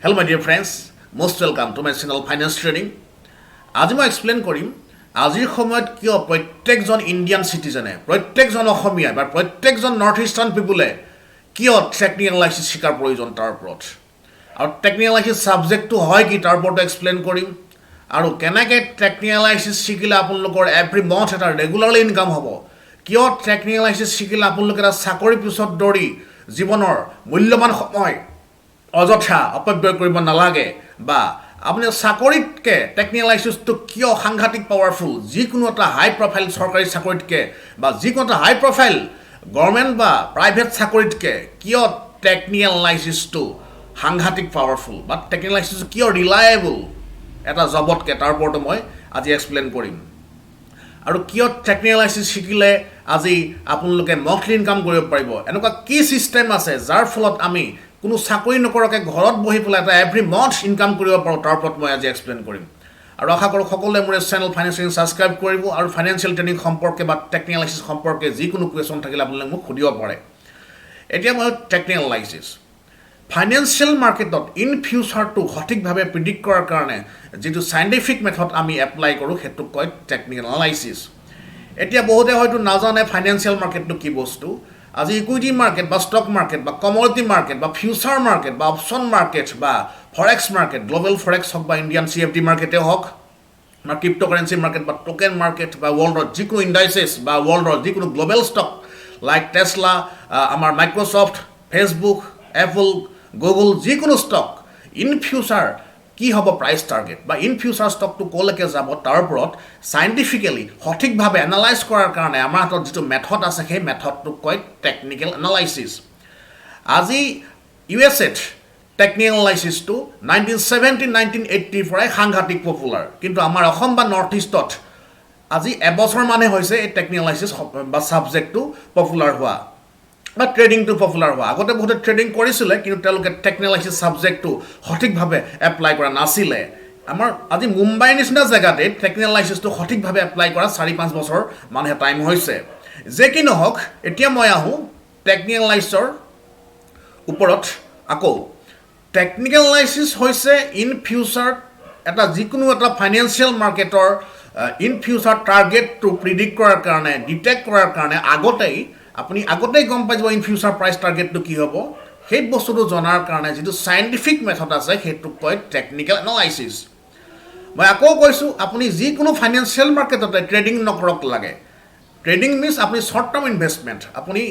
Hello my dear friends, most welcome to my channel Finance Trading. আজি মই explain কৰিম আজিৰ সময়ত কিয় প্ৰত্যেকজন ইণ্ডিয়ান চিটিজেনে, প্ৰত্যেকজন অসমীয়াই বা প্ৰত্যেকজন নৰ্থ ইষ্টাৰ্ণ পিপুলে কিয় টেকনিকেল এনালাইচিছ শিকাৰ প্ৰয়োজন তাৰ ওপৰত, আৰু টেকনিকেল এনালাইচিছ ছাবজেক্টটো হয় কি তাৰ ওপৰতো এক্সপ্লেইন কৰিম, আৰু কেনেকৈ টেকনিকেল এনালাইচিছ শিকিলে আপোনালোকৰ এভৰি মন্থ এটা ৰেগুলাৰলি ইনকাম হ'ব, কিয় টেকনিকেল এনালাইচিছ শিকিলে আপোনালোকে এটা চাকৰিৰ পিছত দৌৰি জীৱনৰ মূল্যৱান সময় অযথা অপব্যয় কৰিব নালাগে, বা আপুনি চাকৰিতকৈ টেকনিকেল এনালাইচিছটো কিয় সাংঘাতিক পাৱাৰফুল, যিকোনো এটা হাই প্ৰফাইল চৰকাৰী চাকৰিতকৈ বা যিকোনো এটা হাই প্ৰফাইল গভৰ্ণমেণ্ট বা প্ৰাইভেট চাকৰিতকৈ কিয় টেকনিকেল এনালাইচিছটো সাংঘাতিক পাৱাৰফুল বা টেকনিকেল এনালাইচিছটো কিয় ৰিলায়েবল এটা জবতকৈ, তাৰ ওপৰতো মই আজি এক্সপ্লেইন কৰিম। আৰু কিয় টেকনিকেল এনালাইচিছ শিকিলে আজি আপোনালোকে মন্থলি ইনকাম কৰিব পাৰিব, এনেকুৱা কি ছিষ্টেম আছে যাৰ ফলত আমি কোনো চাকৰি নকৰাকৈ ঘৰত বহি পেলাই এটা এভৰি মন্থ ইনকাম কৰিব পাৰোঁ, তাৰ ওপৰত মই আজি এক্সপ্লেইন কৰিম। আৰু আশা কৰোঁ সকলোৱে মোৰ এই চেনেল ফাইনেন্সিয়েল ছাবস্ক্ৰাইব কৰিব আৰু ফাইনেন্সিয়েল ট্ৰেডিং সম্পৰ্কে বা টেকনিকেল এনালাইচিছ সম্পৰ্কে যিকোনো কুৱেশ্যন থাকিলে আপোনালোকে মোক সুধিব পাৰে। এতিয়া মই টেকনিকেল এনালাইচিছ, ফাইনেন্সিয়েল মাৰ্কেটত ইন ফিউচাৰটো সঠিকভাৱে প্ৰিডিক্ট কৰাৰ কাৰণে যিটো চাইণ্টিফিক মেথড আমি এপ্লাই কৰোঁ, সেইটোক কয় টেকনিকেল এনালাইচিছ। এতিয়া বহুতে হয়তো নাজানে ফাইনেন্সিয়েল মাৰ্কেটটো কি বস্তু। আজি ইকুইটি মাৰ্কেট বা ষ্টক মাৰ্কেট বা কমডিটি মাৰ্কেট বা ফিউচাৰ মাৰ্কেট বা অপশ্যন মাৰ্কেট বা ফৰেক্স মাৰ্কেট, গ্ল'বেল ফৰেক্স হওক বা ইণ্ডিয়ান চিএফডি মাৰ্কেটে হওক বা ক্ৰিপ্ট' কাৰেঞ্চি মাৰ্কেট বা টোকেন মাৰ্কেট বা ৱৰ্ল্ডৰ যিকোনো ইণ্ডাইচেছ বা ৱৰ্ল্ডৰ যিকোনো গ্ল'বেল ষ্টক লাইক টেছলা, আমাৰ মাইক্ৰ'ছফ্ট, ফেচবুক, এপল, গুগল, যিকোনো ষ্টক ইন ফিউচাৰ কি হ'ব প্ৰাইচ টাৰ্গেট বা ইন ফিউচাৰ ষ্টকটো ক'লৈকে যাব, তাৰ ওপৰত চাইণ্টিফিকেলি সঠিকভাৱে এনালাইজ কৰাৰ কাৰণে আমাৰ হাতত যিটো মেথড আছে, সেই মেথডটোক কয় টেকনিকেল এনালাইচিছ। আজি ইউএছএত টেকনিকেল এনালাইচিছটো 1970, 1980ৰ পৰাই সাংঘাতিক পপুলাৰ। কিন্তু আমাৰ অসম বা নৰ্থ ইষ্টত আজি এবছৰমানহে হৈছে এই টেকনিকেল এনালাইচিছ বা ছাবজেক্টটো পপুলাৰ হোৱা বা ট্ৰেডিংটো পপুলাৰ হোৱা। আগতে বহুতে ট্ৰেডিং কৰিছিলে, কিন্তু তেওঁলোকে টেকনিকেল এনালাইচিছ ছাবজেক্টটো সঠিকভাৱে এপ্লাই কৰা নাছিলে। আমাৰ আজি মুম্বাইৰ নিচিনা জেগাতে টেকনিকেল এনালাইচিছটো সঠিকভাৱে এপ্লাই কৰা 4-5 বছৰ মানুহে টাইম হৈছে। যে কি নহওক, এতিয়া মই আহোঁ টেকনিকেল এনালাইচিছৰ ওপৰত আকৌ। টেকনিকেল এনালাইচিছ হৈছে ইন ফিউচাৰ এটা যিকোনো এটা ফাইনেন্সিয়েল মাৰ্কেটৰ ইন ফিউচাৰ টাৰ্গেটটো প্ৰিডিক্ট কৰাৰ কাৰণে, ডিটেক্ট কৰাৰ কাৰণে, আগতেই আপুনি আগতেই গম পাই যাব ইন ফিউচাৰ প্ৰাইচ টাৰ্গেটটো কি হ'ব, সেই বস্তুটো জনাৰ কাৰণে যিটো চাইণ্টিফিক মেথড আছে, সেইটোক কয় টেকনিকেল এনালাইচিছ। মই আকৌ কৈছোঁ, আপুনি যিকোনো ফাইনেন্সিয়েল মাৰ্কেটতে ট্ৰেডিং নকৰক লাগে, ট্ৰেডিং মিনছ আপুনি শ্বৰ্ট টাৰ্ম ইনভেষ্টমেণ্ট, আপুনি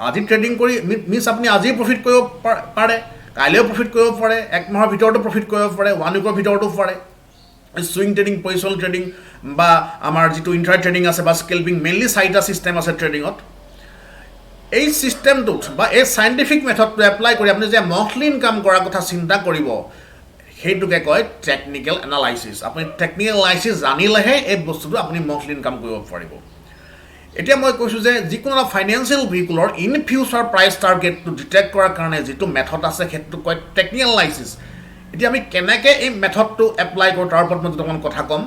আজি ট্ৰেডিং কৰি মিনছ আপুনি আজি প্ৰফিট কৰিব পাৰে, কাইলৈও প্ৰফিট কৰিব পাৰে, এক মাহৰ ভিতৰতো প্ৰফিট কৰিব পাৰে, ওৱান উইকৰ ভিতৰতো পাৰে। চুইং ট্ৰেডিং, পজিশ্যনেল ট্ৰেডিং বা আমাৰ যিটো ইণ্ট্ৰা ট্ৰেডিং আছে বা স্কেল্পিং, মেইনলি চাৰিটা ছিষ্টেম আছে ট্ৰেডিঙত। এই ছিষ্টেমটোত বা এই চাইণ্টিফিক মেথডটো এপ্লাই কৰি আপুনি যে মন্থলি ইনকাম কৰাৰ কথা চিন্তা কৰিব, সেইটোকে কয় টেকনিকেল এনালাইচিছ। আপুনি টেকনিকেল এনালাইচিছ জানিলেহে এই বস্তুটো আপুনি মন্থলি ইনকাম কৰিব পাৰিব। এতিয়া মই কৈছোঁ যে যিকোনো এটা ফাইনেন্সিয়েল ভেহিকুলৰ ইন ফিউচাৰ প্ৰাইচ টাৰ্গেটটো ডিটেক্ট কৰাৰ কাৰণে যিটো মেথড আছে, সেইটোক কয় টেকনিকেল এনালাইচিছ। এতিয়া আমি কেনেকৈ এই মেথডটো এপ্লাই কৰোঁ, তাৰ ওপৰত মই দুটামান কথা ক'ম।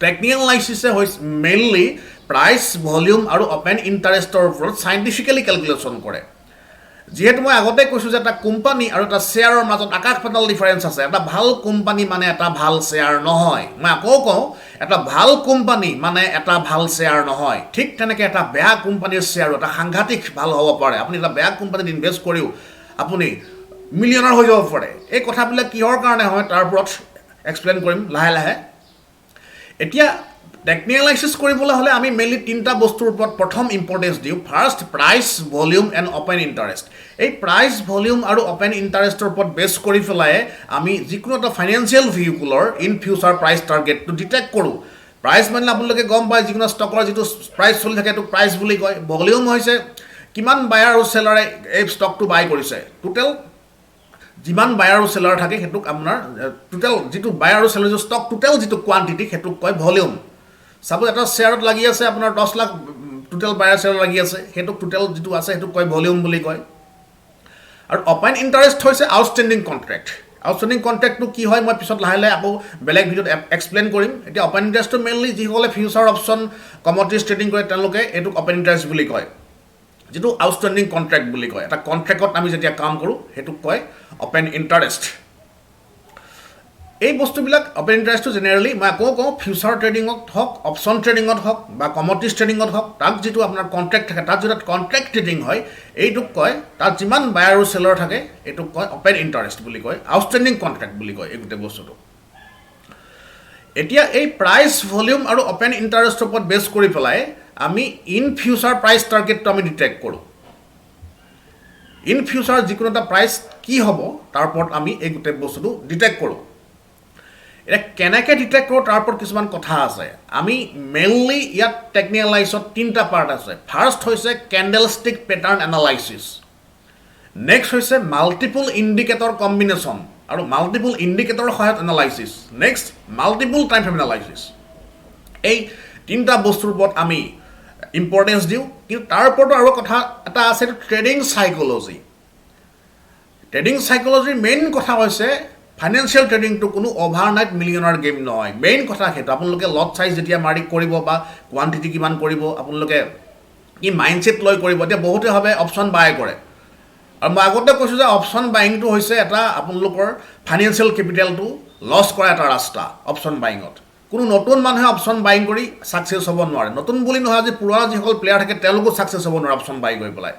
টেকনিকেল এনালাইচিছে হৈছে মেইনলি প্ৰাইচ, ভলিউম আৰু অপেন ইণ্টাৰেষ্টৰ ওপৰত চাইণ্টিফিকেলি কেলকুলেশ্যন কৰে। যিহেতু মই আগতে কৈছোঁ যে এটা কোম্পানী আৰু এটা শ্বেয়াৰৰ মাজত আকাশ পাতাল ডিফাৰেঞ্চ আছে। এটা ভাল কোম্পানী মানে এটা ভাল শ্বেয়াৰ নহয়। মই আকৌ কওঁ, এটা ভাল কোম্পানী মানে এটা ভাল শ্বেয়াৰ নহয়। ঠিক তেনেকৈ এটা বেয়া কোম্পানীৰ শ্বেয়াৰো এটা সাংঘাতিক ভাল হ'ব পাৰে। আপুনি এটা বেয়া কোম্পানীত ইনভেষ্ট কৰিও আপুনি মিলিয়নাৰ হৈ যাব পাৰে। এই কথাবিলাক কিহৰ কাৰণে হয়, তাৰ ওপৰত এক্সপ্লেইন কৰিম লাহে লাহে। এতিয়া টেকনিকেল এনালাইচিছ কৰিবলৈ হ'লে আমি মেইনলি তিনিটা বস্তুৰ ওপৰত প্ৰথম ইম্পৰ্টেঞ্চ দিওঁ। First, price, volume and open interest. এই প্ৰাইচ, ভলিউম আৰু অ'পেন ইণ্টাৰেষ্টৰ ওপৰত বেছ কৰি পেলাই আমি যিকোনো এটা ফাইনেন্সিয়েল ভেহিকুলৰ ইন ফিউচাৰ প্ৰাইচ টাৰ্গেটটো ডিটেক্ট কৰোঁ। প্ৰাইচ মানে আপোনালোকে গম পায়, যিকোনো ষ্টকৰ যিটো প্ৰাইচ চলি থাকে, সেইটো প্ৰাইচ বুলি কয়। ভলিউম হৈছে কিমান বায়াৰ আৰু চেলাৰে এই ষ্টকটো বাই কৰিছে। টোটেল যিমান বায়াৰ আৰু চেলাৰ থাকে, সেইটোক আপোনাৰ টোটেল যিটো বায়াৰ আৰু চেলাৰ যিটো ষ্টক টোটেল যিটো কোৱান্টিটি, সেইটোক কয় ভলিউম। চাপ'জ এটা শ্বেয়াৰত লাগি আছে আপোনাৰ 10 লাখ টোটেল বায়াৰ চেলাৰ লাগি আছে, সেইটোক টোটেল যিটো আছে, সেইটোক কয় ভলিউম বুলি কয়। আৰু অপেন ইণ্টাৰেষ্ট হৈছে আউটষ্টেণ্ডিং কণ্ট্ৰেক্ট। আউটষ্টেণ্ডিং কণ্ট্ৰেক্টটো কি হয়, মই পিছত লাহে লাহে আকৌ বেলেগ ভিডিঅ'ত এক্সপ্লেইন কৰিম। এতিয়া অপেন ইণ্টাৰেষ্টটো মেইনলি যিসকলে ফিউচাৰ অপশ্যন, কমডিটিজ ট্ৰেডিং কৰে, তেওঁলোকে এইটোক অপেন ইণ্টাৰেষ্ট বুলি কয়, যিটো আউটষ্টেণ্ডিং কণ্ট্ৰেক্ট বুলি কয়। এটা কণ্ট্ৰেক্টত আমি যেতিয়া কাম কৰোঁ, সেইটোক কয় অপেন ইণ্টাৰেষ্ট। এই বস্তুবিলাক, অ'পেন ইণ্টাৰেষ্টটো জেনেৰেলি মই আকৌ কওঁ, ফিউচাৰ ট্ৰেডিঙত হওক, অপশ্যন ট্ৰেডিঙত হওক বা কমডিটিজ ট্ৰেডিঙত হওক, তাত যিটো আপোনাৰ কণ্ট্ৰেক্ট থাকে, তাত যিটো কণ্ট্ৰেক্ট ট্ৰেডিং হয়, এইটোক কয়, তাত যিমান বায়াৰ আৰু চেলাৰ থাকে, এইটোক কয় অ'পেন ইণ্টাৰেষ্ট বুলি কয়, আউটষ্টেণ্ডিং কণ্ট্ৰেক্ট বুলি কয় এই গোটেই বস্তুটো। এতিয়া এই প্ৰাইচ ভলিউম আৰু অ'পেন ইণ্টাৰেষ্টৰ ওপৰত বেছ কৰি পেলাই আমি ইন ফিউচাৰ প্ৰাইচ টাৰ্গেটটো আমি ডিটেক্ট কৰোঁ। ইন ফিউচাৰ যিকোনো এটা প্ৰাইচ কি হ'ব, তাৰ ওপৰত আমি এই গোটেই বস্তুটো ডিটেক্ট কৰোঁ। এতিয়া কেনেকৈ ডিটেক্ট কৰোঁ, তাৰ ওপৰত কিছুমান কথা আছে। আমি মেইনলি ইয়াত টেকনিকেল এনালাইচিছত তিনিটা পাৰ্ট আছে। ফাৰ্ষ্ট হৈছে candle stick pattern analysis, next হৈছে মাল্টিপুল ইণ্ডিকেটৰ কম্বিনেশ্যন আৰু মাল্টিপুল ইণ্ডিকেটৰৰ সহায়ত analysis, next multiple time frame analysis. এই তিনিটা বস্তুৰ ওপৰত আমি ইম্পৰ্টেঞ্চ দিওঁ। কিন্তু তাৰ ওপৰতো আৰু কথা এটা আছে, এইটো ট্ৰেডিং চাইক'লজি। ট্ৰেডিং চাইক'লজিৰ মেইন কথা হৈছে, ফাইনেন্সিয়েল ট্ৰেডিংটো কোনো অভাৰনাইট মিলিয়নাৰ গেম নহয়। মেইন কথা সেইটো। আপোনালোকে লট চাইজ যেতিয়া মাৰি কৰিব বা কোৱান্টিটি কিমান কৰিব, আপোনালোকে কি মাইণ্ডছেট লৈ কৰিব। এতিয়া বহুতে ভাবে অপশ্যন বাই কৰে আৰু মই আগতে কৈছোঁ যে অপশ্যন বাইংটো হৈছে এটা আপোনালোকৰ ফাইনেন্সিয়েল কেপিটেলটো লছ কৰা এটা ৰাস্তা। অপশ্যন বাইঙত কোনো নতুন মানুহে অপশ্যন বাইং কৰি ছাকচেছ হ'ব নোৱাৰে। নতুন বুলি নহয়, আজি পুৰণা যিসকল প্লেয়াৰ থাকে, তেওঁলোকো ছাকচেছ হ'ব নোৱাৰে অপশ্যন বাই কৰি পেলাই।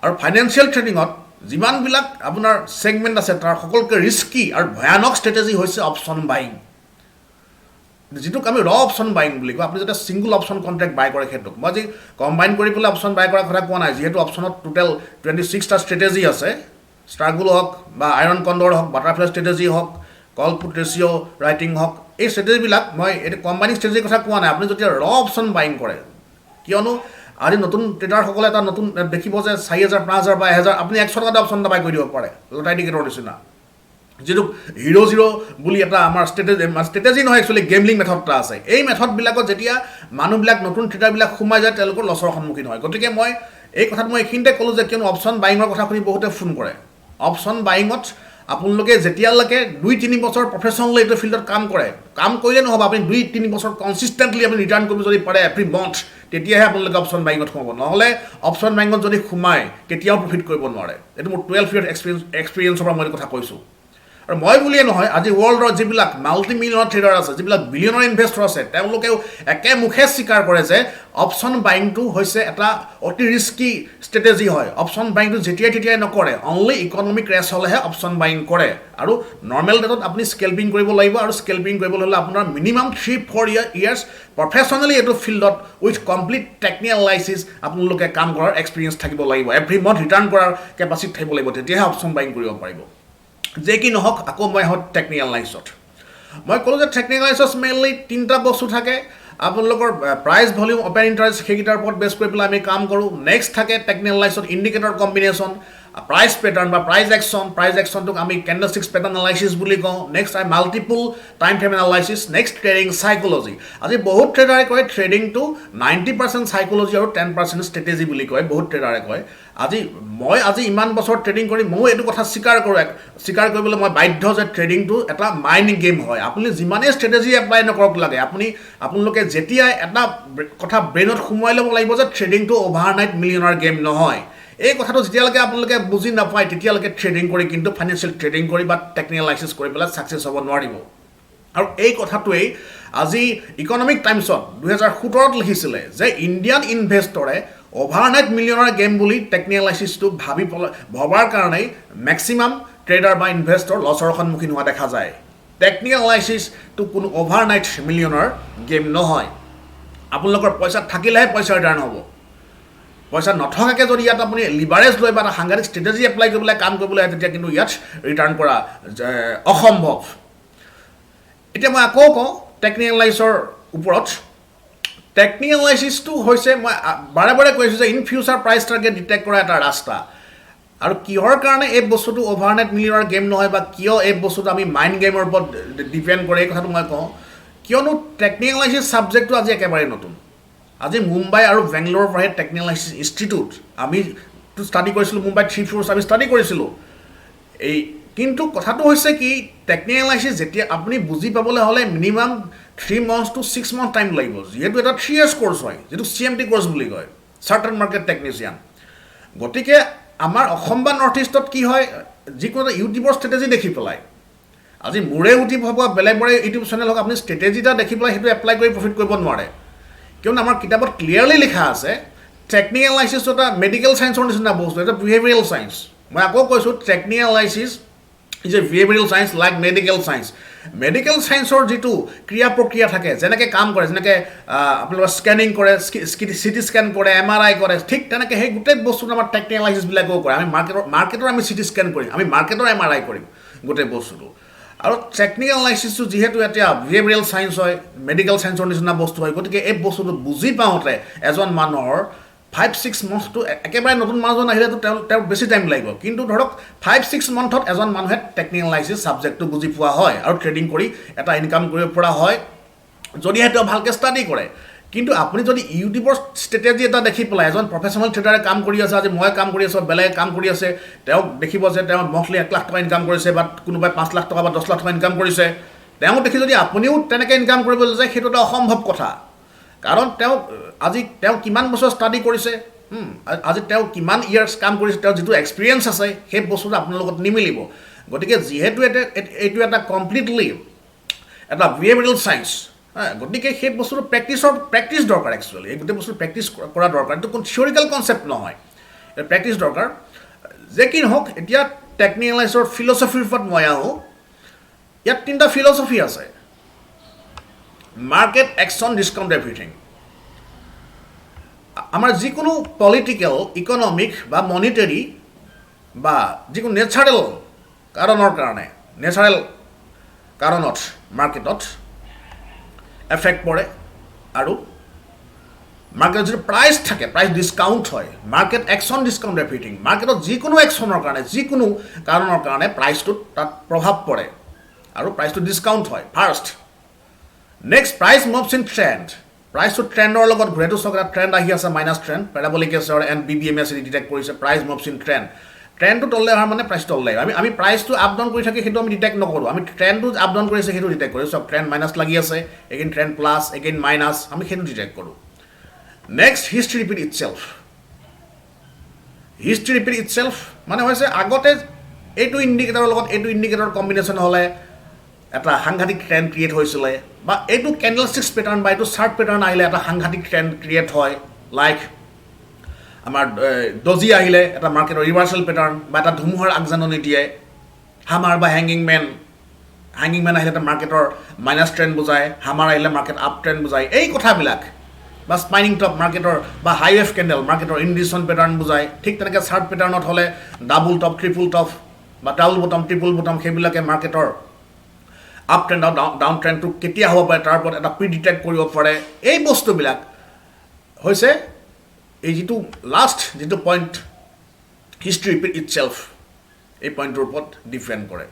আৰু ফাইনেন্সিয়েল ট্ৰেডিঙত যিমানবিলাক আপোনাৰ ছেগমেণ্ট আছে, তাৰ সকলোতকৈ ৰিস্কি আৰু ভয়ানক ষ্ট্ৰেটেজি হৈছে অপশ্যন বাইং, যিটোক আমি ৰ অপশ্যন বাইং বুলি কওঁ। আপুনি যেতিয়া ছিংগল অপশ্যন কণ্ট্ৰেক্ট বাই কৰে সেইটোক। মই আজি কম্বাইন কৰি পেলাই অপশ্যন বাই কৰাৰ কথা কোৱা নাই, যিহেতু অপশ্যনত টোটেল 26টা ষ্ট্ৰেটেজি আছে। ষ্ট্ৰাগল হওক বা আইৰণ কণ্ডৰ হওক, বাটাৰফ্লাই ষ্ট্ৰেটেজি হওক, কল পুট ৰেচিঅ' ৰাইটিং হওক, এই ষ্ট্ৰেটেজিবিলাক মই এইটো কম্বাইনিং ষ্ট্ৰেটেজিৰ কথা কোৱা নাই। আপুনি যেতিয়া ৰ অপশ্যন বাইং কৰে, কিয়নো আজি নতুন ট্ৰেডাৰসকলে এটা নতুন দেখিব যে 4000, 5000 বা 1000, আপুনি 100 টকাতে অপশ্যন এটা বাই কৰি দিব পাৰে লটাৰী টিকেটৰ নিচিনা, যিটো হিৰ' জিৰ' বুলি এটা আমাৰ ষ্ট্ৰেটেজি, ষ্ট্ৰেটেজি নহয়, একচুৱেলি গেমলিং মেথড এটা আছে। এই মেথডবিলাকত যেতিয়া মানুহবিলাক, নতুন ট্ৰেডাৰবিলাক সোমাই যায়, তেওঁলোকৰ লছৰ সন্মুখীন হয়। গতিকে মই এই কথাত মই এইখিনিতে ক'লোঁ যে কিয়নো অপশ্যন বাইঙৰ কথা শুনি বহুতে ফোন কৰে। অপশ্যন বাইঙত আপোনালোকে যেতিয়ালৈকে 2-3 বছৰ প্ৰফেচনেলি এইটো ফিল্ডত কাম কৰে, কাম কৰিলে নহ'ব, আপুনি 2-3 বছৰ কনচিষ্টেণ্টলি আপুনি ৰিটাৰ্ণ কৰিব যদি পাৰে এভৰি মন্থ, তেতিয়াহে আপোনালোকে অপশ্যন বাইঙত সোমাব। নহ'লে অপশ্যন বাইঙত যদি সোমায়, কেতিয়াও প্ৰফিট কৰিব নোৱাৰে। এইটো মোৰ 12 ইয়েৰ এক্সপিৰিয়েঞ্চৰ পৰা মই এইটো কথা কৈছোঁ। আৰু মই বুলিয়ে নহয়, আজি ৱৰ্ল্ডৰ যিবিলাক মাল্টি মিলিয়নৰ ট্ৰেডাৰ আছে, যিবিলাক বিলিয়নৰ ইনভেষ্টৰ আছে, তেওঁলোকেও একে মুখে স্বীকাৰ কৰে যে অপশ্যন বাইংটো হৈছে এটা অতি ৰিস্কি ষ্ট্ৰেটেজি হয়। অপশ্যন বাইংটো যেতিয়াই তেতিয়াই নকৰে, অনলি ইকনমিক ক্ৰেছ হ'লেহে অপশ্যন বাইং কৰে। আৰু নৰ্মেল ডেটত আপুনি স্কেল্পিং কৰিব লাগিব আৰু স্কেল্পিং কৰিবলৈ হ'লে আপোনাৰ minimum 3-4 years professionally এইটো ফিল্ডত উইথ কমপ্লিট টেকনিকেল এনালাইচিছ আপোনালোকে কাম কৰাৰ এক্সপিৰিয়েঞ্চ থাকিব লাগিব, এভৰি মন্থ ৰিটাৰ্ণ কৰাৰ কেপাচিটি থাকিব লাগিব, তেতিয়াহে অপশ্যন বাইং কৰিব পাৰিব। যে কি নহওক, আকৌ মই আহোঁ টেকনিকেল এনালাইচিছত। মই ক'লোঁ যে টেকনিকেল এনালাইচিছত মেইনলি তিনিটা বস্তু থাকে। আপোনালোকৰ প্ৰাইচ, ভলিউম, অ'পেন ইণ্টাৰেষ্ট, সেইকেইটাৰ ওপৰত বেছ কৰি পেলাই আমি কাম কৰোঁ। নেক্সট থাকে টেকনিকেল এনালাইচিছত ইণ্ডিকেটৰ কম্বিনেশ্যন, প্ৰাইচ পেটাৰ্ণ বা প্ৰাইচ একশ্যন। প্ৰাইচ একশ্যনটোক আমি কেণ্ডেলষ্টিক্স পেটাৰ্ণ এনালাইচিছ বুলি কওঁ। Next I multiple time frame analysis, next trading psychology. আজি বহুত ট্ৰেডাৰে কয়, ট্ৰেডিংটো 90% চাইক'লজি আৰু 10% ষ্ট্ৰেটেজি বুলি কয়, বহুত ট্ৰেডাৰে কয়। আজি মই আজি ইমান বছৰ ট্ৰেডিং কৰি ময়ো এইটো কথা স্বীকাৰ কৰোঁ, স্বীকাৰ কৰিবলৈ মই বাধ্য যে ট্ৰেডিংটো এটা মাইণ্ড গেম হয়। আপুনি যিমানেই ষ্ট্ৰেটেজি এপ্লাই নকৰক লাগে, আপোনালোকে যেতিয়াই এটা কথা ব্ৰেইনত সোমোৱাই ল'ব লাগিব যে ট্ৰেডিংটো অভাৰনাইট মিলিয়নাৰ গেম নহয়। এই কথাটো যেতিয়ালৈকে আপোনালোকে বুজি নাপায়, তেতিয়ালৈকে ট্ৰেডিং কৰি কিন্তু, ফাইনেন্সিয়েল ট্ৰেডিং কৰি বা টেকনিকেল এনালাইচিছ কৰি পেলাই ছাকচেছ হ'ব নোৱাৰিব। আৰু এই কথাটোৱেই আজি ইকনমিক টাইমছত 2017ত লিখিছিলে যে ইণ্ডিয়ান ইনভেষ্টৰে অভাৰনাইট মিলিয়নাৰ গেম বুলি টেকনিকেল এনালাইচিছটো ভাবি পেলাই, ভবাৰ কাৰণেই মেক্সিমাম ট্ৰেডাৰ বা ইনভেষ্টৰ লছৰ সন্মুখীন হোৱা দেখা যায়। টেকনিকেল এনালাইচিছটো কোনো অভাৰনাইট মিলিয়নাৰ গেম নহয়। আপোনালোকৰ পইচা থাকিলেহে পইচা ৰিটাৰ্ণ হ'ব। পইচা নথকাকৈ যদি ইয়াত আপুনি লিভাৰেজ লৈ বা এটা সাংঘাতিক ষ্ট্ৰেটেজি এপ্লাই কৰিবলৈ কাম কৰিবলৈ আহে, তেতিয়া কিন্তু ইয়াত ৰিটাৰ্ণ কৰা অসম্ভৱ। এতিয়া মই আকৌ কওঁ টেকনিকেল এনালাইচিছৰ ওপৰত। টেকনিকেল এনালাইচিছটো হৈছে, মই বাৰে বাৰে কৈছোঁ যে in future price target detect কৰা এটা ৰাস্তা। আৰু কিহৰ কাৰণে এই বস্তুটো অভাৰনাইট মিলিয়নৰ গেম নহয় বা কিয় এই বস্তুটো আমি মাইণ্ড গেমৰ ওপৰত ডিপেণ্ড কৰে, এই কথাটো মই কওঁ, কিয়নো টেকনিকেল এনালাইচিছ ছাবজেক্টটো আজি একেবাৰে নতুন। আজি মুম্বাই আৰু বেংগলোৰৰ পৰাহে টেকনিকেল এনালাইচিছ ইনষ্টিটিউট, আমি ষ্টাডি কৰিছিলোঁ মুম্বাইত, 3 ফ্ল'ৰ্ছ আমি ষ্টাডি কৰিছিলোঁ এই। কিন্তু কথাটো হৈছে কি, টেকনিকেল এনালাইচিছ যেতিয়া আপুনি বুজি পাবলৈ হ'লে minimum 3 months to 6 month time লাগিব, যিহেতু এটা 3 ইয়াৰ্ছ কৰ্চ হয়, যিটো চিএমটি কৰ্চ বুলি কয়, চাৰ্টাৰ্ড মাৰ্কেট টেকনিচিয়ান। গতিকে আমাৰ অসম বা নৰ্থ ইষ্টত কি হয়, যিকোনো এটা ইউটিউবৰ ষ্ট্ৰেটেজি দেখি পেলাই আজি মোৰে ইউটিউব হওক বা বেলেগৰে ইউটিউব চেনেল হওক, আপুনি ষ্ট্ৰেটেজি এটা দেখি পেলাই সেইটো এপ্লাই কৰি প্ৰফিট কৰিব নোৱাৰে। কিয়নো আমাৰ কিতাপত ক্লিয়াৰলি লিখা আছে, টেকনিকেল এনালাইচিছটো এটা মেডিকেল ছায়েন্সৰ নিচিনা বস্তু, এটা বিহেভিয়াৰেল ছায়েন্স। মই আকৌ কৈছোঁ, technical analysis is a behavioral science like medical science. Medical ছায়েন্সৰ যিটো ক্ৰিয়া প্ৰক্ৰিয়া থাকে, যেনেকৈ কাম কৰে, যেনেকৈ আপোনালোকৰ স্কেনিং কৰে, চিটি স্কেন কৰে, এমআৰআই কৰে, ঠিক তেনেকৈ সেই গোটেই বস্তুটো আমাৰ টেকনিকেল এনালাইচিছবিলাকেও কৰে। আমি মাৰ্কেটৰ আমি চিটি স্কেন কৰিম, আমি মাৰ্কেটৰ এমআৰআই কৰিম গোটেই বস্তুটো। আৰু টেকনিকেল এনালাইচিছটো যিহেতু এতিয়া বিহেভিয়াৰেল ছায়েন্স হয়, মেডিকেল ছায়েন্সৰ নিচিনা বস্তু হয়, গতিকে এই বস্তুটো বুজি পাওঁতে এজন মানুহৰ 5-6 মান্থটো, একেবাৰে নতুন মানুহজন আহিলেতো তেওঁৰ বেছি টাইম লাগিব, কিন্তু ধৰক 5-6 মান্থত এজন মানুহে টেকনিকেল এনালাইচিছ ছাবজেক্টটো বুজি পোৱা হয় আৰু ট্ৰেডিং কৰি এটা ইনকাম কৰিব পৰা হয়, যদিহে তেওঁ ভালকৈ ষ্টাডি কৰে। কিন্তু আপুনি যদি ইউটিউবৰ ষ্ট্ৰেটেজি এটা দেখি পেলাই, এজন প্ৰফেচনেল ট্ৰেডাৰে কাম কৰি আছে, আজি মই কাম কৰি আছোঁ, বেলেগে কাম কৰি আছে, তেওঁক দেখিব যে তেওঁ মন্থলি 1 লাখ টকা ইনকাম কৰিছে বা কোনোবাই 5 লাখ টকা বা 10 লাখ টকা ইনকাম কৰিছে, তেওঁক দেখি যদি আপুনিও তেনেকৈ ইনকাম কৰিবলৈ যায়, সেইটো এটা অসম্ভৱ কথা। কাৰণ তেওঁ আজি তেওঁ কিমান বছৰ ষ্টাডি কৰিছে, আজি তেওঁ কিমান ইয়াৰ্ছ কাম কৰিছে, তেওঁৰ যিটো এক্সপিৰিয়েঞ্চ আছে, সেই বস্তুটো আপোনাৰ লগত নিমিলিব। গতিকে যিহেতু এইটো এটা কমপ্লিটলি এটা বিহেভিয়াৰেল ছায়েন্স, গতিকে সেই বস্তুটো প্ৰেক্টিছ দৰকাৰ। একচুৱেলি এই গোটেই বস্তুটো প্ৰেক্টিছ কৰা দৰকাৰ। এইটো কোনো থিয়ৰিকেল কনচেপ্ট নহয়, প্ৰেক্টিছ দৰকাৰ। যে কি নহওক, এতিয়া টেকনিকেল এনালাইচিছৰ ফিলচফিৰ ওপৰত মই আহোঁ। ইয়াত তিনিটা ফিলচফি আছে। Market action discount everything. আমাৰ যিকোনো পলিটিকেল, ইকনমিক বা মনিটেৰী বা যিকোনো নেচাৰেল কাৰণৰ কাৰণে, নেচাৰেল কাৰণত মাৰ্কেটত এফেক্ট পৰে আৰু মাৰ্কেটত যিটো প্ৰাইচ থাকে, প্ৰাইচ ডিছকাউণ্ট হয়। Market action discount everything. মাৰ্কেটত যিকোনো একশ্যনৰ কাৰণে, যিকোনো কাৰণৰ কাৰণে প্ৰাইচটোত তাত প্ৰভাৱ পৰে আৰু প্ৰাইচটো ডিছকাউণ্ট হয় first. Next, price moves in trend. প্ৰাইচটো ট্ৰেণ্ডৰ লগত ঘূৰে। এইটো চাওক, এটা ট্ৰেণ্ড আহি আছে, মাইনাছ ট্ৰেণ্ড। পেৰাবলিক এছৰ এণ্ড বিবিএম এছ ডিটেক্ট কৰিছে, price moves in trend. ট্ৰেণ্ডটো তললৈ অহাৰ মানে প্ৰাইচ তললৈ আহিব। আমি প্ৰাইচটো আপ ডাউন কৰি থাকি সেইটো আমি ডিটেক্ট নকৰোঁ। আমি ট্ৰেণ্ডটো আপ ডাউন কৰিছে সেইটো ডিটেক্ট কৰোঁ। চাওক, ট্ৰেণ্ড মাইনাছ লাগি আছে, again trend plus, again minus, আমি সেইটো ডিটেক্ট কৰোঁ। Next, history repeat itself. History repeat itself মানে হৈছে আগতে এইটো ইণ্ডিকেটৰৰ লগত এইটো ইণ্ডিকেটৰ কম্বিনেশ্যন হ'লে এটা সাংঘাতিক ট্ৰেণ্ড ক্ৰিয়েট হৈছিলে, বা এইটো কেণ্ডেল ষ্টিক্স পেটাৰ্ণ বা এইটো চাৰ্ট পেটাৰ্ণ আহিলে এটা সাংঘাতিক ট্ৰেণ্ড ক্ৰিয়েট হয়। লাইক আমাৰ ডজি আহিলে এটা মাৰ্কেটৰ ৰিভাৰ্চেল পেটাৰ্ণ বা এটা ধুমুহাৰ আগজাননী দিয়ে। হামাৰ বা হেংগিং মেন, হেংগিং মেন আহিলে এটা মাৰ্কেটৰ মাইনাছ ট্ৰেণ্ড বুজায়, হামাৰ আহিলে মাৰ্কেট আপ ট্ৰেণ্ড বুজায়। এই কথাবিলাক বা স্পাইনিং টপ মাৰ্কেটৰ বা হাই ৱেভ কেণ্ডেল মাৰ্কেটৰ ইনডিচিশ্যন পেটাৰ্ণ বুজায়। ঠিক তেনেকৈ চাৰ্ট পেটাৰ্ণত হ'লে ডাবল টপ, ট্ৰিপুল টপ বা ডাবল বটম, ট্ৰিপুল বটম, সেইবিলাকে মাৰ্কেটৰ আপ ট্ৰেণ্ড আৰু ডাউন ট্ৰেণ্ডটো কেতিয়া হ'ব পাৰে তাৰ ওপৰত এটা প্ৰিডিটেক্ট কৰিব পাৰে। এই বস্তুবিলাক হৈছে এই যিটো লাষ্ট যিটো পইণ্ট, হিষ্ট্ৰী ৰিপিট ইটছেল্ফ, এই পইণ্টটোৰ ওপৰত ডিপেণ্ড কৰে।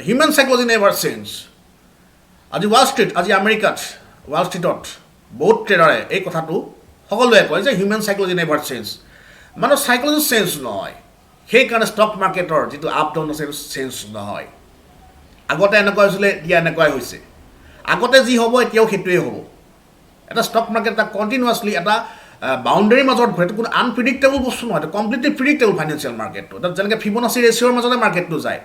Human psychology never change. আজি ৱাল ষ্ট্ৰীট, আজি আমেৰিকাত ৱাল ষ্ট্ৰীটত বহুত ট্ৰেডাৰে এই কথাটো সকলোৱে কয় যে human psychology never change। মানুহ চাইকলজি চেঞ্জ নহয়, সেইকাৰণে ষ্টক মাৰ্কেটৰ যিটো আপ ডাউন আছে সেইটো চেঞ্জ নহয়। আগতে এনেকুৱা হৈছিলে, এতিয়া এনেকুৱাই হৈছে। আগতে যি হ'ব, এতিয়াও সেইটোৱেই হ'ব। এটা ষ্টক মাৰ্কেট এটা কণ্টিনিউৱাছলি এটা বাউণ্ডেৰীৰ মাজত ঘূৰে। এইটো কোনো আনপ্ৰিডিক্টেবল বস্তু নহয়, এইটো কমপ্লিটলি প্ৰিডিক্টেবল ফাইনেন্সিয়েল মাৰ্কেটটো। তাত যেনেকৈ ফিবনাচি ৰেচিঅ'ৰ মাজতে মাৰ্কেটটো যায়,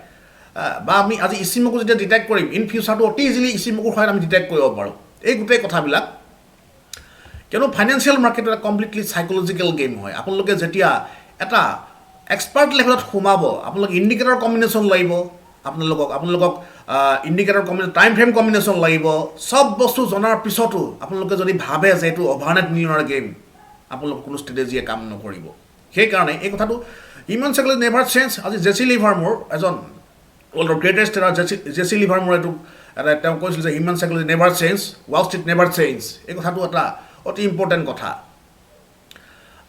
বা আমি আজি ইচিমকু যেতিয়া ডিটেক্ট কৰিম, ইন ফিউচাৰটো অতি ইজিলি ইচিমকুৰ সহায়ত আমি ডিটেক্ট কৰিব পাৰোঁ। এই গোটেই কথাবিলাক কিয়নো ফাইনেন্সিয়েল মাৰ্কেট এটা কমপ্লিটলি চাইকলজিকেল গেম হয়। আপোনালোকে যেতিয়া এটা এক্সপাৰ্ট লেভেলত সোমাব, আপোনালোক ইণ্ডিকেটৰ কম্বিনেশ্যন লাগিব, আপোনালোকক indicator combination, time frame combination লাগিব। চব বস্তু জনাৰ পিছতো আপোনালোকে যদি ভাবে যে এইটো অভাৰনাইট মিলিয়নৰ গেম, আপোনালোকৰ কোনো ষ্ট্ৰেটেজিয়ে কাম নকৰিব। সেইকাৰণে এই কথাটো, human psychology never change। আজি জেচি লিভাৰমৰ, এজন ৱৰ্ল্ডৰ গ্ৰেটেষ্ট ট্ৰেডাৰ জেচি লিভাৰমৰ, এইটো এটা তেওঁ কৈছিল যে human psychology never change, Wall Street never change। এই কথাটো এটা অতি ইম্পৰ্টেণ্ট কথা।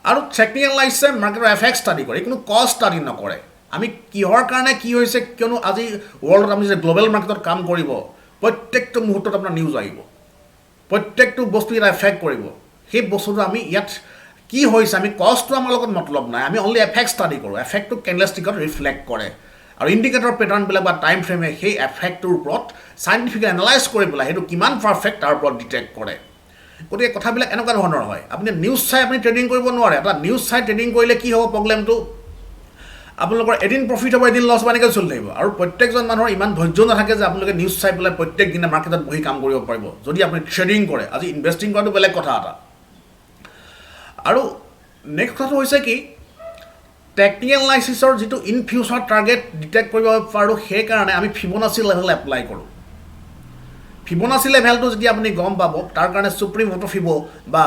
আৰু টেকনিকেল এনালাইচিছে মাৰ্কেটৰ এফেক্ট ষ্টাডি কৰে, কোনো কজ ষ্টাডি নকৰে। আমি কিহৰ কাৰণে কি হৈছে, কিয়নো আজি ৱৰ্ল্ডত আমি যে গ্ল'বেল মাৰ্কেটত কাম কৰিব, প্ৰত্যেকটো মুহূৰ্তত আপোনাৰ নিউজ আহিব, প্ৰত্যেকটো বস্তু ইয়াত এফেক্ট কৰিব। সেই বস্তুটো আমি ইয়াত কি হৈছে, আমি কজটো আমাৰ লগত মতলব নাই, আমি অনলি এফেক্ট ষ্টাডি কৰোঁ। এফেক্টটো কেণ্ডেলষ্টিকত ৰিফ্লেক্ট কৰে আৰু ইণ্ডিকেটৰ পেটাৰ্ণবিলাক বা টাইম ফ্ৰেমে সেই এফেক্টটোৰ ওপৰত চাইণ্টিফিক এনালাইজ কৰি পেলাই সেইটো কিমান পাৰফেক্ট তাৰ ওপৰত ডিটেক্ট কৰে। গতিকে কথাবিলাক এনেকুৱা ধৰণৰ হয়। আপুনি নিউজ চাই আপুনি ট্ৰেডিং কৰিব নোৱাৰে। এটা নিউজ চাই ট্ৰেডিং কৰিলে কি হ'ব প্ৰব্লেমটো? আপোনালোকৰ এদিন প্ৰফিট হ'ব, এদিন লছ হ'ব, এনেকৈ চলি থাকিব। আৰু প্ৰত্যেকজন মানুহৰ ইমান ধৈৰ্য নাথাকে যে আপোনালোকে নিউজ চাই পেলাই প্ৰত্যেক দিনে মাৰ্কেটত বহি কাম কৰিব পাৰিব, যদি আপুনি ট্ৰেডিং কৰে। আজি ইনভেষ্টিং কৰাটো বেলেগ কথা এটা। আৰু নেক্সট কথাটো হৈছে কি, টেকনিকেল এনালাইচিছৰ যিটো ইন ফিউচাৰ টাৰ্গেট ডিটেক্ট কৰিব পাৰোঁ, সেইকাৰণে আমি ফিবনাচি লেভেল এপ্লাই কৰোঁ। ফিবনাচি লেভেলটো যেতিয়া আপুনি গম পাব, তাৰ কাৰণে চুপ্ৰিম অটো ফিব বা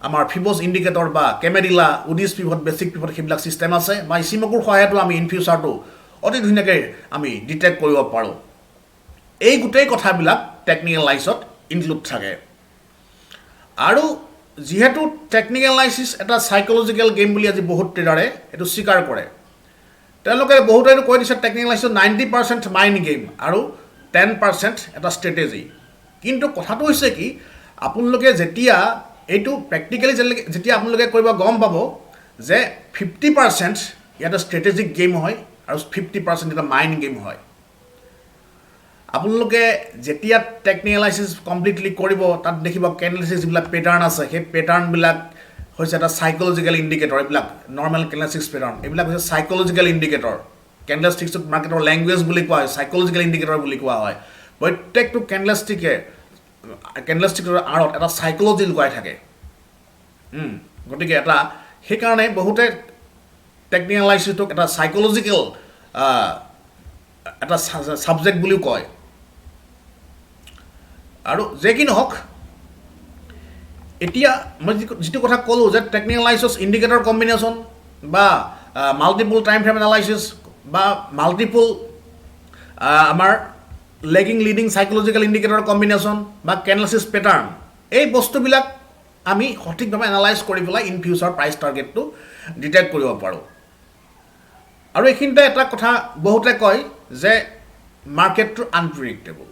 আমাৰ ফিবছ ইণ্ডিকেটৰ বা কেমেৰিলা, উডিছ পিভট, বেছিক পিভট, সেইবিলাক ছিষ্টেম আছে বা ইচিমকুৰ সহায়তো আমি ইন ফিউচাৰটো অতি ধুনীয়াকৈ আমি ডিটেক্ট কৰিব পাৰোঁ। এই গোটেই কথাবিলাক টেকনিকেল এনালাইচিছত ইনক্লুড থাকে। আৰু যিহেতু টেকনিকেল এনালাইচিছ এটা চাইক'লজিকেল গেম বুলি আজি বহুত ট্ৰেডাৰে এইটো স্বীকাৰ কৰে, তেওঁলোকে বহুতে এইটো কৈ দিছে, টেকনিকেল এনালাইচিছত 90% মাইণ্ড গেম আৰু 10% এটা ষ্ট্ৰেটেজি। কিন্তু কথাটো হৈছে কি, আপোনালোকে যেতিয়া এইটো প্ৰেক্টিকেলি যেতিয়া আপোনালোকে কৰিব, গম পাব যে 50% ইয়াতে ষ্ট্ৰেটেজিক গেম হয় আৰু 50% এটা মাইণ্ড গেম হয়। আপোনালোকে যেতিয়া টেকনিকেল এনালাইচিছ কমপ্লিটলি কৰিব, তাত দেখিব কেণ্ডেলষ্টিক যিবিলাক পেটাৰ্ণ আছে, সেই পেটাৰ্ণবিলাক হৈছে এটা চাইক'লজিকেল ইণ্ডিকেটৰ। এইবিলাক নৰ্মেল কেণ্ডেলষ্টিক্স পেটাৰ্ণ, এইবিলাক হৈছে চাইক'লজিকেল ইণ্ডিকেটৰ। কেণ্ডেলষ্টিক্সটোক মাৰ্কেটৰ লেংগুৱেজ বুলি কোৱা হয়, চাইক'লজিকেল ইণ্ডিকেটৰ বুলি কোৱা হয়। প্ৰত্যেকটো কেণ্ডেলষ্টিকৰ আঁৰত এটা চাইক'লজি লুকাই থাকে। গতিকে এটা সেইকাৰণে বহুতে টেকনিকেল এনালাইচিছটোক এটা চাইক'লজিকেল এটা ছাবজেক্ট বুলিও কয়। আৰু যে কি নহওক, এতিয়া মই যিটো কথা ক'লোঁ যে টেকনিকেল এনালাইচিছ ইণ্ডিকেটৰ কম্বিনেশ্যন বা মাল্টিপুল টাইম ফ্ৰেম এনালাইচিছ বা মাল্টিপুল আমাৰ lagging, leading psychological indicator combination বা কেণ্ডেলষ্টিক্স পেটাৰ্ণ, এই বস্তুবিলাক আমি সঠিকভাৱে এনালাইজ কৰি পেলাই ইন ফিউচাৰ প্ৰাইচ টাৰ্গেটটো ডিটেক্ট কৰিব পাৰোঁ। আৰু এইখিনিতে এটা কথা বহুতে কয় যে মাৰ্কেটটো আনপ্ৰিডিক্টেবল।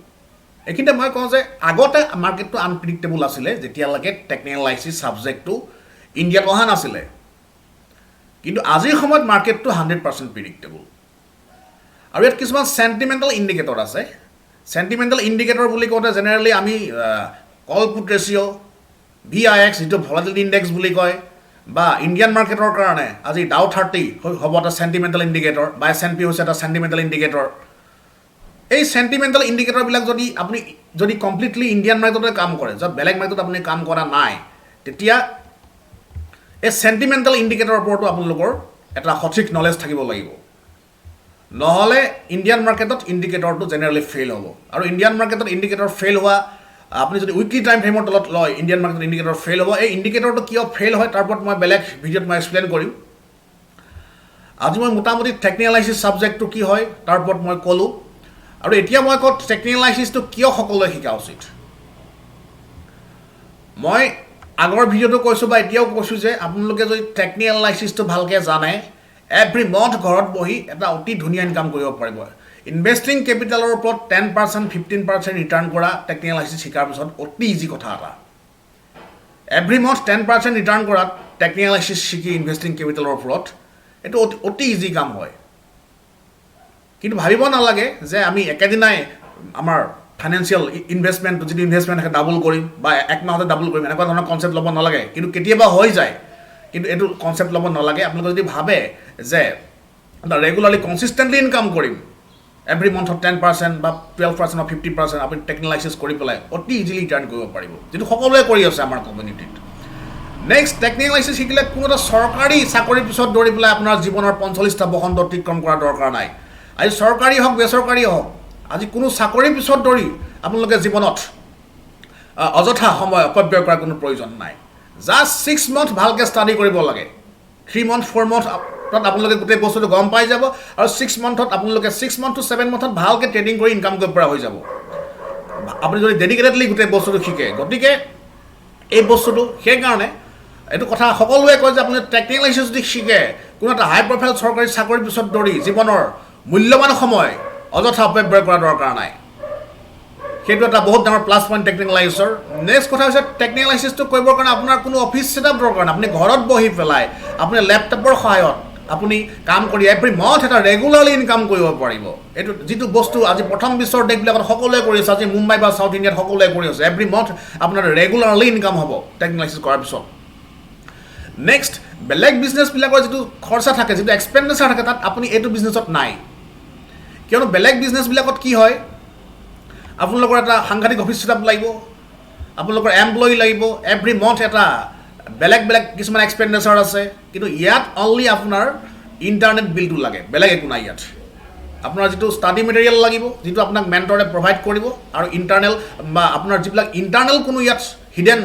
এইখিনিতে মই কওঁ যে আগতে মাৰ্কেটটো আনপ্ৰিডিক্টেবল আছিলে, যেতিয়ালৈকে টেকনিকেল এনালাইচিছ ছাবজেক্টটো ইণ্ডিয়াত অহা নাছিলে। কিন্তু আজিৰ সময়ত মাৰ্কেটটো 100% প্ৰিডিক্টেবল। আৰু ইয়াত কিছুমান চেণ্টিমেণ্টেল ইণ্ডিকেটৰ আছে। চেণ্টিমেণ্টেল ইণ্ডিকেটৰ বুলি কওঁতে জেনেৰেলি আমি কল পুট ৰেচিঅ', ভিআইএক্স, যিটো ভলাটিলিটি ইণ্ডেক্স বুলি কয়, বা ইণ্ডিয়ান মাৰ্কেটৰ কাৰণে আজি ডাউ 30 হ'ব এটা চেণ্টিমেণ্টেল ইণ্ডিকেটৰ বা এছ এন পি হৈছে এটা চেণ্টিমেণ্টেল ইণ্ডিকেটৰ। এই চেণ্টিমেণ্টেল ইণ্ডিকেটৰবিলাক যদি আপুনি যদি কমপ্লিটলি ইণ্ডিয়ান মাৰ্কেটতে কাম কৰে, য'ত বেলেগ মাৰ্কেটত আপুনি কাম কৰা নাই, তেতিয়া এই চেণ্টিমেণ্টেল ইণ্ডিকেটৰৰ ওপৰতো আপোনালোকৰ এটা সঠিক নলেজ থাকিব লাগিব। নহ'লে ইণ্ডিয়ান মাৰ্কেটত ইণ্ডিকেটৰটো জেনেৰেলি ফেইল হ'ব। আৰু ইণ্ডিয়ান মাৰ্কেটত ইণ্ডিকেটৰ ফেইল হোৱা, আপুনি যদি উইকলি টাইম ফ্ৰেমৰ তলত লয়, ইণ্ডিয়ান মাৰ্কেটত ইণ্ডিকেটৰ ফেইল হ'ব। এই ইণ্ডিকেটৰটো কিয় ফেইল হয়, তাৰ ওপৰত মই বেলেগ ভিডিঅ'ত মই এক্সপ্লেইন কৰিম। আজি মই মোটামুটি টেকনিকেল এনালাইচিছ ছাবজেক্টটো কি হয়, তাৰ ওপৰত মই ক'লোঁ। আৰু এতিয়া মই কওঁ, টেকনিকেল এনালাইচিছটো কিয় সকলোৱে শিকা উচিত। মই আগৰ ভিডিঅ'টো কৈছোঁ বা এতিয়াও কৈছোঁ যে আপোনালোকে যদি টেকনিকেল এনালাইচিছটো ভালকৈ জানে, এভৰি মন্থ ঘৰত বহি এটা অতি ধুনীয়া ইনকাম কৰিব পাৰিব। ইনভেষ্টিং কেপিটেলৰ ওপৰত 10%, 15% ৰিটাৰ্ণ কৰা টেকনিকেল এনালাইচিছ শিকাৰ পিছত অতি ইজি কথা এটা। এভৰি মন্থ 10% ৰিটাৰ্ণ কৰাত টেকনিকেল এনালাইচিছ শিকি ইনভেষ্টিং কেপিটেলৰ ওপৰত এইটো অতি অতি ইজি কাম হয়। কিন্তু ভাবিব নালাগে যে আমি একেদিনাই আমাৰ ফাইনেন্সিয়েল ইনভেষ্টমেণ্ট, যিটো ইনভেষ্টমেণ্ট থাকে, ডাবল কৰিম বা এক মাহতে ডাবল কৰিম, এনেকুৱা ধৰণৰ কনচেপ্ট ল'ব নালাগে। কিন্তু কেতিয়াবা হৈ যায়, কিন্তু এইটো কনচেপ্ট ল'ব নালাগে। আপোনালোকে যদি ভাবে যে এটা ৰেগুলাৰলি কনচিষ্টেণ্টলি ইনকাম কৰিম এভৰি মন্থত 10% বা 12% বা 50%, আপুনি টেকনিকেল এনালাইচিছ কৰি পেলাই অতি ইজিলি ৰিটাৰ্ণ কৰিব পাৰিব, যিটো সকলোৱে কৰি আছে আমাৰ কমিউনিটিত। নেক্সট, টেকনিকেল এনালাইচিছ শিকিলে কোনো এটা চৰকাৰী চাকৰিৰ পিছত দৌৰি পেলাই আপোনাৰ জীৱনৰ 45টা বসন্ত অতিক্ৰম কৰাৰ দৰকাৰ নাই। আজি চৰকাৰী হওক, বেচৰকাৰী হওক, আজি কোনো চাকৰিৰ পিছত দৌৰি আপোনালোকে জীৱনত অযথা সময় অপব্যয় কৰাৰ কোনো প্ৰয়োজন নাই। জাষ্ট 6 মান্থ ভালকৈ ষ্টাডি কৰিব লাগে। 3 মান্থ, 4 মান্থত আপোনালোকে গোটেই বস্তুটো গম পাই যাব আৰু 6 মান্থত আপোনালোকে 6 মান্থ টু 7 মান্থত ভালকৈ ট্ৰেডিং কৰি ইনকাম কৰিব পৰা হৈ যাব, আপুনি যদি ডেডিকেটেডলি গোটেই বস্তুটো শিকে। গতিকে এই বস্তুটো সেইকাৰণে এইটো কথা সকলোৱে কয় যে আপুনি টেকনিকেল এনালাইচিছ যদি শিকে, কোনো এটা হাই প্ৰফাইল চৰকাৰী চাকৰিৰ পিছত দৌৰি জীৱনৰ মূল্যৱান সময় অযথা অপব্যয় কৰা দৰকাৰ নাই। সেইটো এটা বহুত ডাঙৰ প্লাছ পইণ্ট টেকনিকেল এনালাইচিছৰ। নেক্সট কথা হৈছে, টেকনিকেল এনালাইচিছটো কৰিবৰ কাৰণে আপোনাৰ কোনো অফিচ ছেটআপ দৰকাৰ নাই। আপুনি ঘৰত বহি পেলাই আপুনি লেপটপৰ সহায়ত আপুনি কাম কৰি এভৰি মন্থ এটা ৰেগুলাৰলি ইনকাম কৰিব পাৰিব। এইটো যিটো বস্তু আজি প্ৰথম বিশ্বৰ দেশবিলাকত সকলোৱে কৰি আছে, আজি মুম্বাই বা চাউথ ইণ্ডিয়াত সকলোৱে কৰি আছে। এভৰি মন্থ আপোনাৰ ৰেগুলাৰলি ইনকাম হ'ব টেকনিকেল এনালাইচিছ কৰাৰ পিছত। নেক্সট, বেলেগ বিজনেছবিলাকৰ যিটো খৰচা থাকে, যিটো এক্সপেণ্ডিচাৰ থাকে, তাত আপুনি এইটো বিজনেছত নাই। কিয়নো বেলেগ বিজনেছবিলাকত কি হয়, আপোনালোকৰ এটা সাংঘাতিক অফিচ ছেটআপ লাগিব, আপোনালোকৰ এমপ্লয়ী লাগিব, এভৰি মন্থ এটা বেলেগ বেলেগ কিছুমান এক্সপেণ্ডিচাৰ আছে। কিন্তু ইয়াত অনলি আপোনাৰ ইণ্টাৰনেট বিলটো লাগে, বেলেগ একো নাই ইয়াত। আপোনাৰ যিটো ষ্টাডি মেটেৰিয়েল লাগিব, যিটো আপোনাক মেণ্টৰে প্ৰভাইড কৰিব, আৰু ইণ্টাৰনেল বা আপোনাৰ যিবিলাক ইণ্টাৰনেল কোনো ইয়াত হিডেন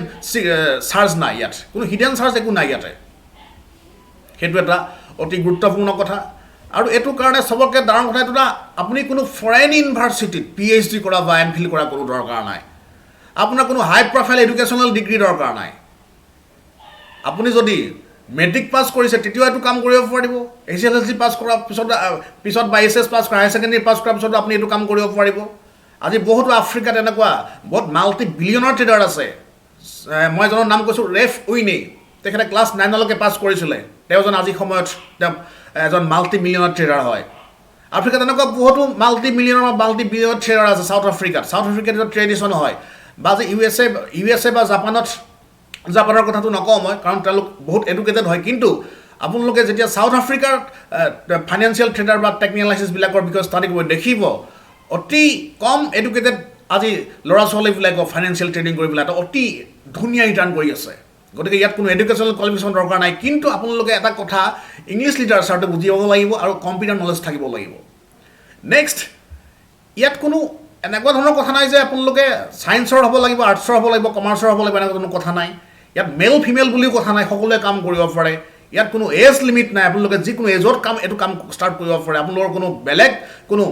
চাৰ্জ নাই, ইয়াত কোনো হিডেন চাৰ্জ একো নাই ইয়াতে। সেইটো এটা অতি গুৰুত্বপূৰ্ণ কথা। আৰু এইটো কাৰণে চবতকৈ ডাঙৰ কথা এইটো এটা, আপুনি কোনো ফৰেইন ইউনিভাৰ্চিটিত পিএইচডি কৰা বা এম ফিল কৰা কোনো দৰকাৰ নাই। আপোনাৰ কোনো হাই প্ৰফাইল এডুকেশ্যনেল ডিগ্ৰী দৰকাৰ নাই। আপুনি যদি মেট্ৰিক পাছ কৰিছে, তেতিয়াও এইটো কাম কৰিব পাৰিব। এইচএছএলচি পাছ কৰাৰ পিছত বা এইচএছ পাছ কৰা, হায়াৰ ছেকেণ্ডেৰী পাছ কৰাৰ পিছতো আপুনি এইটো কাম কৰিব পাৰিব। আজি বহুতো আফ্ৰিকাত এনেকুৱা বহুত মাল্টি বিলিয়নৰ ট্ৰেডাৰ আছে। মই এজনৰ নাম কৈছোঁ, ৰেফ উইনি। তেখেতে ক্লাছ 9লৈকে পাছ কৰিছিলে। তেওঁজন আজি সময়ত তেওঁ এজন মাল্টি মিলিয়নৰ ট্ৰেডাৰ হয়। আফ্ৰিকাত এনেকুৱা বহুতো মাল্টি মিলিয়নৰ বা মাল্টি বিলিয়নৰ ট্ৰেডাৰ আছে। চাউথ আফ্ৰিকাত যিটো ট্ৰেডিশ্যন হয় বা যে ইউ এছ এ বা জাপানত, জাপানৰ কথাটো নকওঁ মই, কাৰণ তেওঁলোক বহুত এডুকেটেড হয়। কিন্তু আপোনালোকে যেতিয়া চাউথ আফ্ৰিকাৰ ফাইনেন্সিয়েল ট্ৰেডাৰ বা টেকনিকেল এনালাইচিছবিলাকৰ বিষয়ে ষ্টাডি কৰিব, দেখিব অতি কম এডুকেটেড আজি ল'ৰা ছোৱালীবিলাকক ফাইনেন্সিয়েল ট্ৰেডিং কৰি পেলাই এটা অতি ধুনীয়া ৰিটাৰ্ণ কৰি আছে। গতিকে ইয়াত কোনো এডুকেশ্যনেল কোৱালিফিকেশ্যন দৰকাৰ নাই। কিন্তু আপোনালোকে এটা কথা, ইংলিছ লিটাৰেচাৰটো বুজি পাব লাগিব আৰু কম্পিউটাৰ নলেজ থাকিব লাগিব। নেক্সট, ইয়াত কোনো এনেকুৱা ধৰণৰ কথা নাই যে আপোনালোকে ছায়েন্সৰ হ'ব লাগিব, আৰ্টছৰ হ'ব লাগিব, কমাৰ্চৰ হ'ব লাগিব, এনেকুৱা কোনো কথা নাই। ইয়াত মেল ফিমেল বুলিও কথা নাই, সকলোৱে কাম কৰিব পাৰে। ইয়াত কোনো এজ লিমিট নাই, আপোনালোকে যিকোনো এজত এইটো কাম ষ্টাৰ্ট কৰিব পাৰে। আপোনালোকৰ কোনো বেলেগ কোনো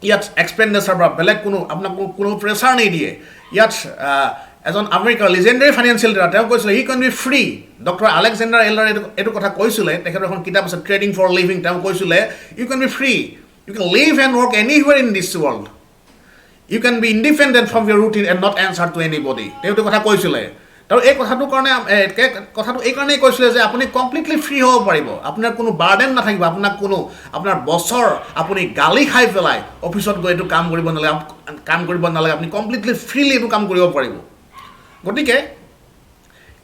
ইয়াত এক্সপেণ্ডিচাৰ বা বেলেগ কোনো আপোনাক কোনো প্ৰেছাৰ নিদিয়ে ইয়াত। এজন আমেৰিকাৰ লিজেণ্ডাৰী ফাইনেন্সিয়েল ট্ৰেডাৰ, তেওঁ কৈছিলে, "You can be free." Doctor Alexander elder এইটো কথা কৈছিলে। তেখেতৰ এখন কিতাপ আছে, ট্ৰেডিং ফৰ লিভিং। তেওঁ কৈছিলে, "You can be free. You can live and work anywhere in this world. You can be independent from your routine and not answer to anybody." তেওঁ এইটো কথা কৈছিলে। তেওঁ এই কথাটোৰ কাৰণে কথাটো এই কাৰণেই কৈছিলে যে আপুনি কমপ্লিটলি ফ্ৰী হ'ব পাৰিব, আপোনাৰ কোনো বাৰ্ডেন নাথাকিব, আপোনাক কোনো আপোনাৰ বছৰ আপুনি গালি খাই পেলাই অফিচত গৈ এইটো কাম কৰিব নালাগে, কাম কৰিব নালাগে। আপুনি কমপ্লিটলি ফ্ৰীলি এইটো কাম কৰিব পাৰিব। গতিকে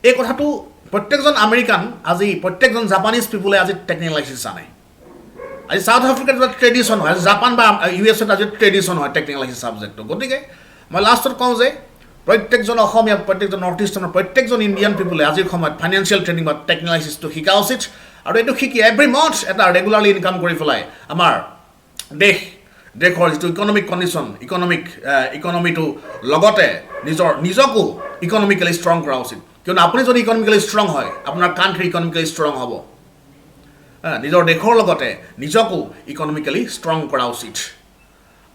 এই কথাটো প্ৰত্যেকজন আমেৰিকান, আজি প্ৰত্যেকজন জাপানীজ পিপুলে আজি টেকনিকেল এনালাইচিছ জানে। আজি চাউথ আফ্ৰিকাত এটা ট্ৰেডিশ্যন হয়, জাপান বা ইউ এছ এত আজি ট্ৰেডিশ্যন হয় টেকনিকেল এনালাইচিছ ছাবজেক্টটো। গতিকে মই লাষ্টত কওঁ যে প্ৰত্যেকজন অসমীয়া, প্ৰত্যেকজন নৰ্থ ইষ্টাৰ্ণৰ, প্ৰত্যেকজন ইণ্ডিয়ান পিপুলে আজিৰ সময়ত ফাইনেন্সিয়েল ট্ৰেডিং বা টেকনিকেল এনালাইচিছটো শিকা উচিত। আৰু এইটো শিকি এভৰি মান্থ এটা ৰেগুলাৰলি ইনকাম কৰি পেলাই আমাৰ দেশৰ যিটো ইকনমিক কণ্ডিশ্যন, ইকনমিটো লগতে নিজকো ইকনমিকেলি ষ্ট্ৰং কৰা উচিত। কিয়নো আপুনি যদি ইকনমিকেলি ষ্ট্ৰং হয়, আপোনাৰ কাণ্ট্ৰি ইকনমিকেলি ষ্ট্ৰং হ'ব। নিজৰ দেশৰ লগতে নিজকো ইকনমিকেলি ষ্ট্ৰং কৰা উচিত।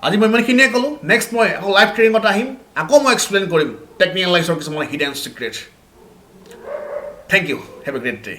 আজি মই ইমানখিনিয়ে ক'লোঁ। নেক্সট মই আকৌ লাইভ ট্ৰেডিঙত আহিম, আকৌ মই এক্সপ্লেইন কৰিম টেকনিকেল এনালাইচিছৰ কিছুমান hidden secret. Thank you, have a great day.